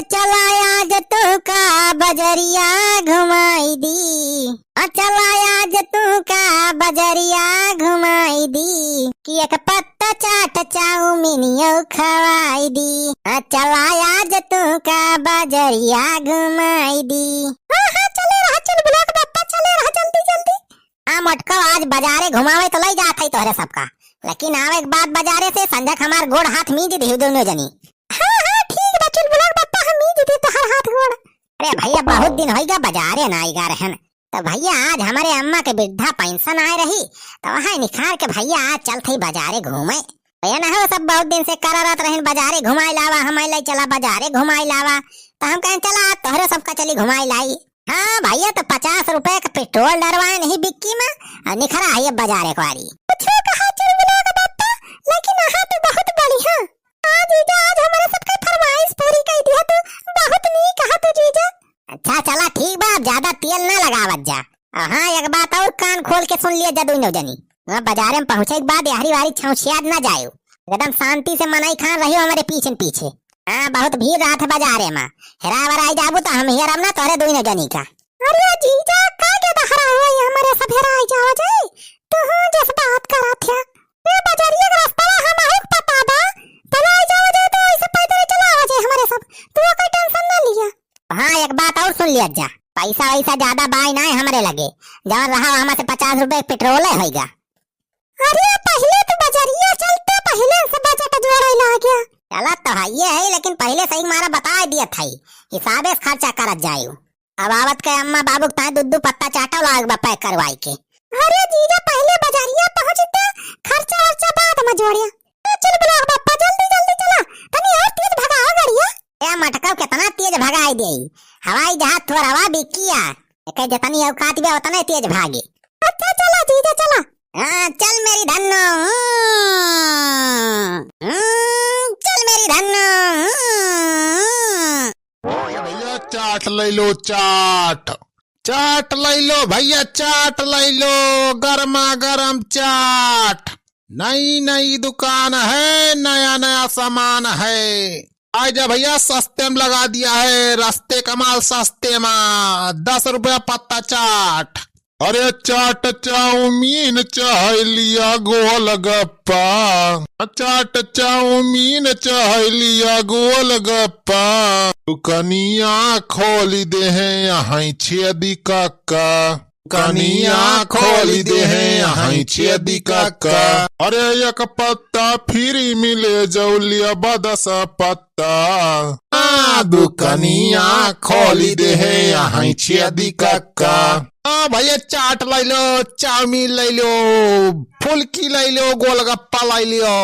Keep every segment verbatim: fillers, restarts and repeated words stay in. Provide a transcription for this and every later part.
चला आज तू का बजरिया घुमाई दी, आ चला आज तू का बजरिया घुमाई दी, कि एक पत्ता चाट चाउमीनियो खवाई दी। आ चला आज तू का बजरिया घुमाई दी। हाँ, हाँ, चले रहा चुलबुला के बप्पा, चले रहा जल्दी, जल्दी। आ मोटका, आज बजारे घुमावे तो लई जात हई तोहरे सबका, लेकिन आवे के बाद बजारे से संझक हमार गोड़ हाथ मीज दिहु दुनो जनी। हाँ, हाँ, ठीक बा चुलबुला के बप्पा, हम मीज दे तोहर हाथ गोड़। अरे भैया, बहुत दिन होइगा बजारे ना आइगा रहन, तो भैया आज हमरे अम्मा के वृद्धा पेंशन आए रही, तो वहाँ निखार के भैया आज चलत हई बजारे घूमे। भैया ना हो, सब बहुत दिन से करा रहत रहन बजारे घुमाई लावा, हम ले चला बजारे घुमाई लावा, तो हम कहें चला आज तोहरे सबका चली घुमाई लाई। हाँ भैया, तो पचास रुपए का पेट्रोल डरवाए नहीं बिक्की में, और निखरा है ये बजारे कुआरी। कुछो कहा चुलबुला का बप्पा, लेकिन अहा तो बहुत बढ़िया। हाँ जीजा, आज हमरे सबके फरमाइश पूरी कई दिया तू, बहुत नीक कहा तू जीजा। अच्छा चला ठीक बा, अब ज्यादा तेल ना लगावत जा। हाँ, एक बात और कान खोल के सुन लिया जा दुनो जनी, वहाँ बजारे में पहुँचे के बाद यहरी वारी छौछियात ना जायो, एकदम शांति से मनई खान रहियो हमरे पीछे न पीछे। हाँ, बहुत भीड़ रहत है बजारे में, हेरा वेरा आई जाबू तो हम हियर अब ना तोहरे दुनो जनी का। अरे जीजा, का के बहरा हुआ ये हमरे सब हेरा आई जावा जाए, तू हूँ जस बात करत है। ए बजरिया के रास्ता हम आहुक पता बा, चला आई जावा जाए तो ऐसे पैदल चला आवा जाए हमरे सब, तू कोई टेंशन ना लिया। हाँ, एक बात और सुन लिया जा, पैसा वैसा ज्यादा बाय ना है हमरे लगे, जवन रहा हमा से पचास रुपए पेट्रोल है होइगा। अरे पहिले तो बजरिया चलते पहिले से बजट जोड़े लाग गया। चला तो है ये है, लेकिन पहिले सही मारा बता दिया था, हिसाबे से खर्चा करत जायु। अब आवत के अम्मा बाबू के ताई दू दू पत्ता चाटो लाग बा पैक करवाई के। अरे जीजा पहिले बजरिया पहुँचते, खर्चा वर्चा बाद में जोड़िया। ए, चुलबुला बप्पा, जल्दी, जल्दी चला। तनी और तेज भगाओ गड़िया। ए, मटकव, केतना तेज भगाई देई। हवाई जहाज थोरवा बिकिया। एके जतनी औकात बे, ओतने तेज भागे। अच्छा, चला जीजा, चला। हाँ, चल मेरी धन्नो। हम्म, चल मेरी धन्नो। भैया, चाट लै लो, चाट। चाट लै लो भैया, चाट लै लो, गरमा गरम चाट। नई नई दुकान है, नया नया सामान है। आइ जा भैया, सस्ते में लगा दिया है, रस्ते का माल सस्ते में, दस रुपया पत्ता चाट। अरे चाट चाउमीन चाहे लिया गोलगप्पा, चाट चाउमीन चाहे लिया गोलगप्पा, दुकनिया खोली देहे अहई छेदी काका। दुकनिया खोली देहे अहई छेदी काका। अरे एक पत्ता फ्री मिले जौलिया बदस पत्ता। आ, दुकनिया खोली देहे अहई छेदी काका। आ भैया, चाट लै लो, चाउमीन लै लो, फुलकी लै लो, गोलगप्पा लै लो।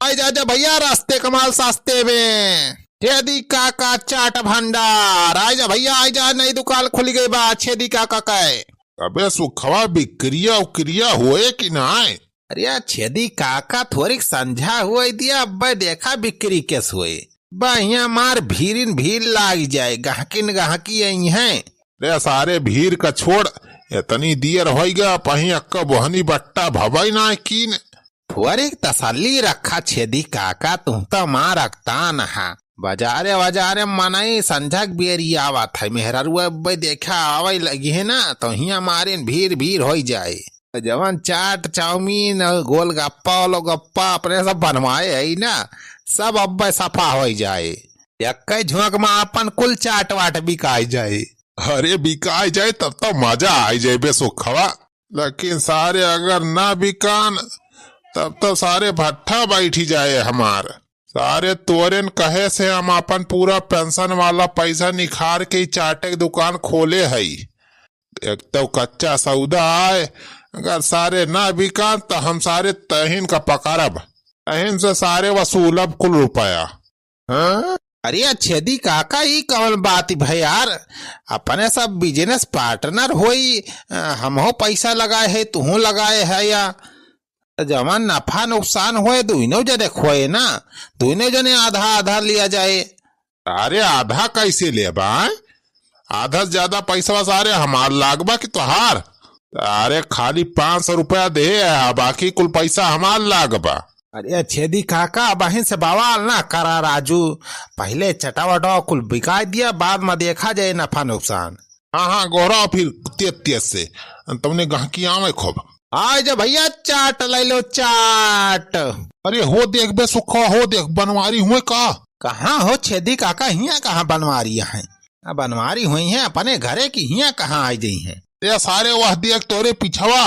आइ जा, जा भैया, रस्ते का माल सस्ते में। छेदी काका चाट भंडार। आइ जा भैया, आइ जा, नई दुकान खुल गई बा छेदी काका के। अबे सुखवा, बिक्रिया उक्रिया होए कि नाय? अरे छेदी काका, थोरिक संझा होए दिया, अब्बे देखा बिक्री केस होए। बा हियाँ मार भीरिन भीड़ लाग जाए, गहकिन गहकी अइहैं। रे सारे, भीड़ का छोड़, एतनी दियर होइगा, पहीं अक्का बोहनी बट्टा भवई नाय कीन। थोरिक तसल्ली रखा छेदी काका, तुहूँ त माँ रक्तान हा। बजारे वजारे मनई संझक बेरी आवत है, मेहररुआ अब्बे देखा आवै लगी है ना, तो हियाँ मारिन भीड़ भीड़ होई जाए। जवन चाट, चाउमीन, गोलगप्पा, ओलगप्पा अपने सब बनवाए है ना, सब अब्बे सफा होई जाए। यक्कै झोंक में आपन कुल चाट वाट बिकाई जाए। अरे बिकाई जाए तब तो मजा आई जाए बे सुखवा। लेकिन सारे अगर ना बिकान, तब तो सारे भट्ठा बैठी जाए हमार। सारे तोरेन कहे से हम अपन पूरा पेंशन वाला पैसा निखार के ई चाटे के दुकान खोले हई। एक तो कच्चा सौदा आए, अगर सारे ना बिकान तो हम सारे तहिन का पकड़ब, तहिन से सारे वसूलब कुल रुपया। हाँ? अरे छेदी काका, ई कवन बात भई यार? अपने सब business partner होई, अ, हमहू पैसा लगाए है, तुहू लगाए है या? त जवन नफा नुकसान होए, दुइनो जने खोए ना, दुइनो जने आधा आधा लिया जाए। अरे आधा कैसे लेबा, हैं? आधा से ज्यादा पैसवा सारे हमार लागबा कि तोहार? अरे खाली पाँच सौ रुपया दे, आ बाकी कुल पैसा हमार लागबा। अरे छेदी काका, अबहिन से बवाल ना करा राजू, पहिले चटवा वटवा कुल बिकाइ दिया, बाद मा देखा जाए नफा नुकसान। हाँ, हाँ, गोहराव फिर तेज तेज से, तउने गहकी आवे खूब। आइ जा भइया, चाट लइ लो, चाट। अरे हो देख बे सुखवा, हो देख, बनवारी हुए का? कहाँ हो छेदी काका, हियाँ कहाँ बनवारी हैं? अब बनवारी हुइहैं अपने घरे की, हियाँ कहाँ आइ जइहैं? ए सारे, वह देख तोरे पिछवा,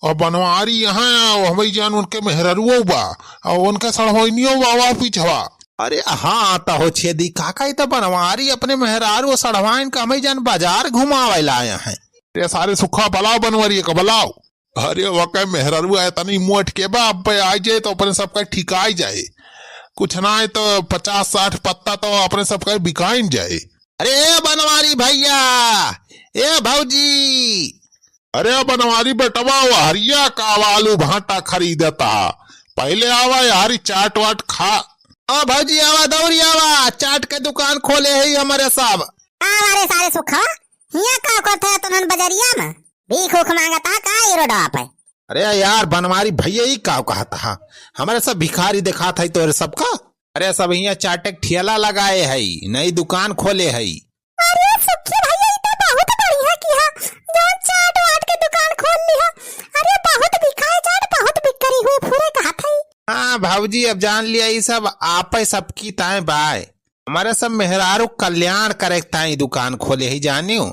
और बनवारी यहाँ, और हमारी जान उनके मेहररुओ बा, और उनके सड़होइनियो बा, वह पिछवा। अरे हाँ, त हो छेदी काका, ई त बनवारी अपने मेहरारू और सड़वाइन का हमारी जान बाजार घुमावे लाए हैं। ए सारे सुखा, बलाओ बनवारी का, बलाओ। अरे वकै मेहररुआ एतनी मोट के बा, अब्बे आइ जाए तो अपने सबका ठिकाइ जाए, कुछ नाहीं तो पचास साठ पत्ता तो अपने सबका बिकाइन जाए। अरे ए बनवारी भइया, ए भौजी। अरे बनवारी बेटवा, वहरिया का आलू भाटा खरीदता, पहिले आवा यारी चाट वाट खा। आ भौजी आवा, दौरी आवा, चाट के दुकान खोले है हमरे सब। आवा रे सारे सुखा, हियाँ का करत है तोनहन बजरिया में? भीख उख माँगत हा का ई रोडवा पे? अरे यार बनवारी भइया, ई का कहत हा? हमरे सब भिखारी देखात है तोरे सबका। अरे सब हियाँ चाटे के ठेला लगाए है, नई दुकान खोले है। अरे सुखी भइया, ई तो बहुत बढ़िया किहा, जौन चाट वाट के दुकान खोल लिहा। अरे बहुत बिकाए चाट, बहुत बिक्री हुए फुरे कहत है। हाँ भौजी, अब जान लिया, ई सब आपे सबकी ताए बाय। हमरे सब मेहरारू कल्याण करे के ताई दुकान खोले ही जानियो।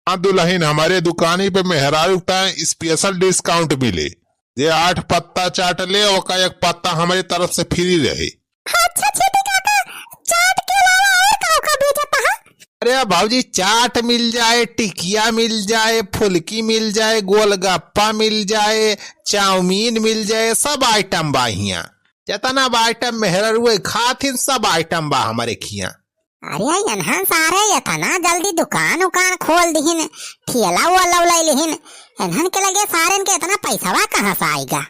हाँ दुलहिन, हमरे दुकानी पे मेहरारू ताई special discount मिले। जे आठ पत्ता चाट ले, ओका एक पत्ता हमरे तरफ से free रहे। अच्छा छेदी काका, चाट के अलावा और का का बेचत हा? अरे भौजी, चाट मिल जाए, टिकिया मिल जाए, फुलकी मिल जाए, गोलगप्पा मिल जाए, चाउमीन मिल जाए, सब item बा हियाँ। जेतना बा item मेहररुए खाथिन, सब item बा हमरे खियाँ। अरे एनहन सारे एतना जल्दी दुकान उकान खोल दिहिन, ठेला वाला लइ लिहिन, एनहन के लगे सारेन के एतना पैसवा कहाँ से आइगा?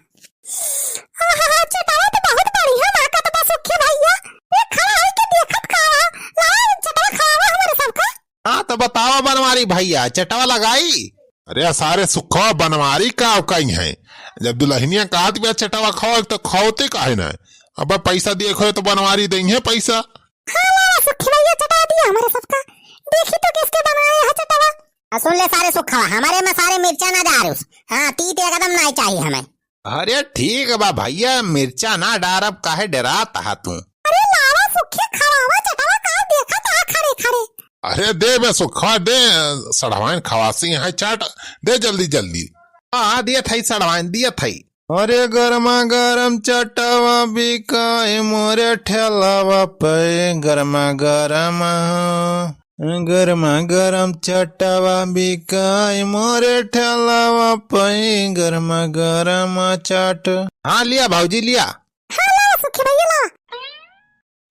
आहा, चटवा तो बहुत बढ़िया लागत बा सुखी भइया, ये खड़ा होई के देखत का बा? लाओ चटवा खावा हमरे सबका। हाँ तो बतावा बनवारी भइया, चटवा लगाई? अरे सारे सुखवा, बनवारी का कही है, जब दुलहिनिया कहत बिया चटवा खाओ तो खाओते काहे ना? अब पैसा दिए खोए तो बनवारी देंगे पैसा। हाँ लावा सुखी भइया, चटा दिया हमरे सबका, देखी तो किसके बनाए है चटवा। आ सुन ले सारे सुखवा, हमरे में सारे मिर्चा ना डारुस। हाँ, तीत एकदम नाई चाहिए हमें। अरे ठीक बा भइया, मिर्चा ना डारब, काहे डेरात हा तू? अरे लावा सुखी, खवावा चटवा, का देखत हा खड़े खड़े? अरे दे बे सुखवा, दे, सड़वाइन खवासी है चाट, दे जल्दी जल्दी। हाँ, दियत है सड़वाइन, दियत है। अरे गरमा गरम चटवा बिकाए मोरे ठेलावा पे, गरमा गरम हो। गरमा गरम चटवा बिकाए मोरे ठेलावा पे, गरमा गरम चाट। हाँ लिया भौजी लिया। हाँ लावा सुखी भइया लावा।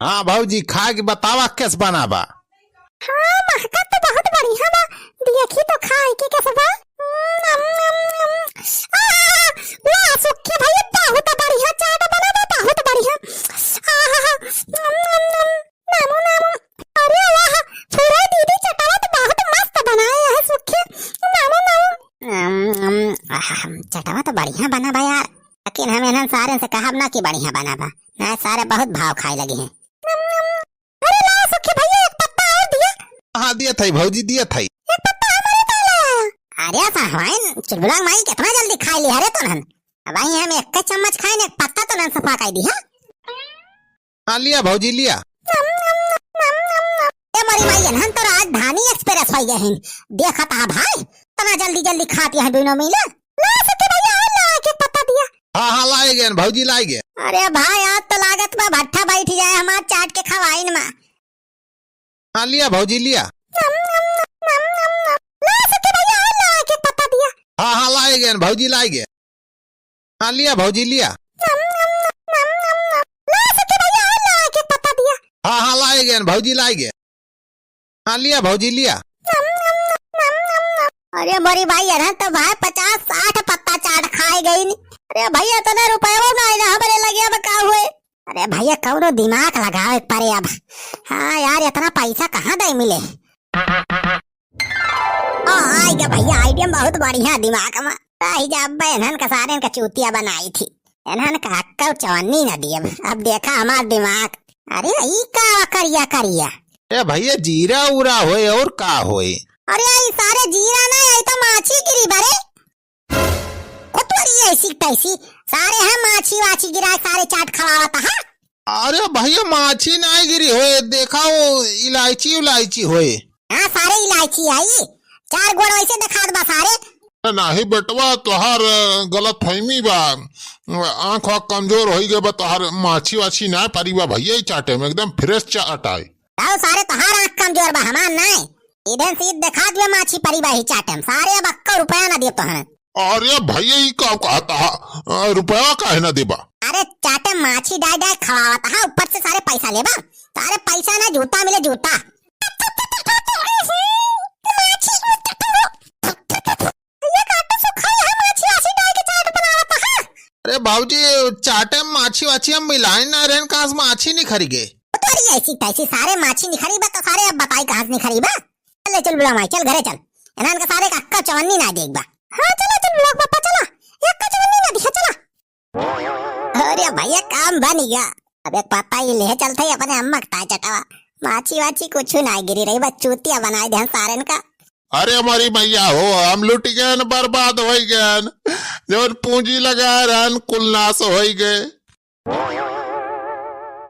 हाँ भौजी, खाए के बतावा कैस बना बा? हाँ, महका तो बहुत बढ़िया बा। देखी तो खाए के कैस बा? नम, नम, नम। आ, वाह, सुखी भइया, बहुत बढ़िया चाट बना बा, बहुत बढ़िया। आहा, नम, नम, नम। नामू, नामू। अरे वाह, फुरई दीदी चटवा तो बहुत मस्त बनाए है सुखी। नामू, नामू। नम, नम। आहा, चटवा तो बढ़िया बना बा यार। लेकिन हम इन्हन सारे से कहब ना कि बढ़िया बना बा। ना, सारे बहुत भाव खाए लगे हैं। नम, नम। अरे ला सुखी भइया, एक पत्ता और दिया। हाँ, दिया था भौजी, दिया था। एक पत्ता हमारे तो ले आया। अरे साहबाइन, चुलबुला माई कितना जल्दी खाए ली, अरे तो नहन। अब आई हम एक चम्मच खाए ने, एक पत्ता तो नहन सफा खाई दी, हाँ? हाँ, लिया भौजी, लिया। नम, नम, नम, नम, नम, नम। ए मोरी माई, इन्हन तो राजधानी एक्सप्रेस होई गए हैं। देखत हा भाई, तना जल्दी जल्दी खाती है दोनों मिले। ला सुखी भइया, और ला एक पत्ता दिया। हाँ, हाँ, लाए गए भौजी, लाए गए। अरे भाई, आज तो लागत बा भट्ठा बैठ जाए हमार चाट के खवाइन मा। हाँ, लिया भौजी, लिया। नम, नम, नम, नम, नम, नम। ला सुखी भइया, और ला एक पत्ता दिया। हाँ, हाँ, लाए गए भौजी, लाए गए। हाँ, लिया भौजी, लिया। नम, नम, नम, नम, नम, नम। ला सुखी भइया, और ला एक पत्ता दिया। हाँ, हाँ, लाए गए भौजी, लाए गए। हाँ, लिया भौजी, लिया। नम, नम, नम, नम, नम, नम। अरे मोरी भाई, अरे तो भाई पचास साठ पत्ता चाट खाए गई नी। अरे भइया, इतना रुपया ना आइला हमरे लगे, अब का हुए? अरे भइया, कौनो दिमाग लगावे के पड़े अब। हाँ यार, इतना पैसा कहाँ दे मिले? ओ, आइ गया भइया, idea बहुत बढ़िया दिमाग में। ताही जा अब्बे इन्हन का सारे का चूतिया बनाई थी। इन्हन का अक्कल चवन्नी न दियब। अब देखा हमार दिमाग। अरे ई का करिया करिया? ए भइया, जीरा उरा होए और का होए? अरे ई सारे जीरा ना, ई तो माछी गिरी बरे। कुतवरी ऐसी तैसी, सारे हम माछी वाछी गिराए, सारे चाट खवावत हा। अरे भइया, माछी नाहीं गिरी होए, देखा वो इलायची उलायची होए। हाँ, सारे इलायची आई, चार गोड़ वैसे देखात बा सारे। नाहीं बेटवा, तोहार, अ, गलतफहमी बा। आँख वाँख कमजोर होई गए बा तोहार, माछी वाछी नाहीं परी बा भइया, ई चाटे में एकदम fresh चाट आए। आओ सारे, तोहार आँख कमजोर बा, हमार नाहीं। इधर से देखात बा माछी परी बा ही चाटे में, सारे अब अक्का रुपया ना दिए तोहन। अरे भइया, ई का कहत हा? अ, रुपया काहे ना देबा? अरे चाटे माछी डाय डाय खवावत हा, ऊपर से सारे पैसा लेबा। सारे पैसा ना, जूता मिले जूता। ये काटे से खाई है माछी, ऐसी डाय के चाट बनावत हा। अरे बाबूजी, चाटे में माछी वाछी हम मिलाए ना रहन, कहाँ से माछी निखरी गे? तोरी ऐसी तैसी, सारे माछी निखरी बा तो सारे अब बताई कहाँ से निखरी बा। चल, चल बुला माई, चल घरे चल। इन्हन का सारे का अक्का चवन्नी ना देख बा। हाँ, चला, चल बुला पापा, चला। ये अक्का चवन्नी ना दिखा, चला। अरे भइया, काम बन गया। अब एक पापा ये ले चलते ही अपने अम्मा के ताई चटवा। माछी वाछी कुछ ना गिरी रही, बस चूतिया बनाए दे सारन का। अरे हमारी मैया हो, हम लुट गए न, बर्बाद हो गए न। जौन पूंजी लगा रहन, कुल नाश हो गए।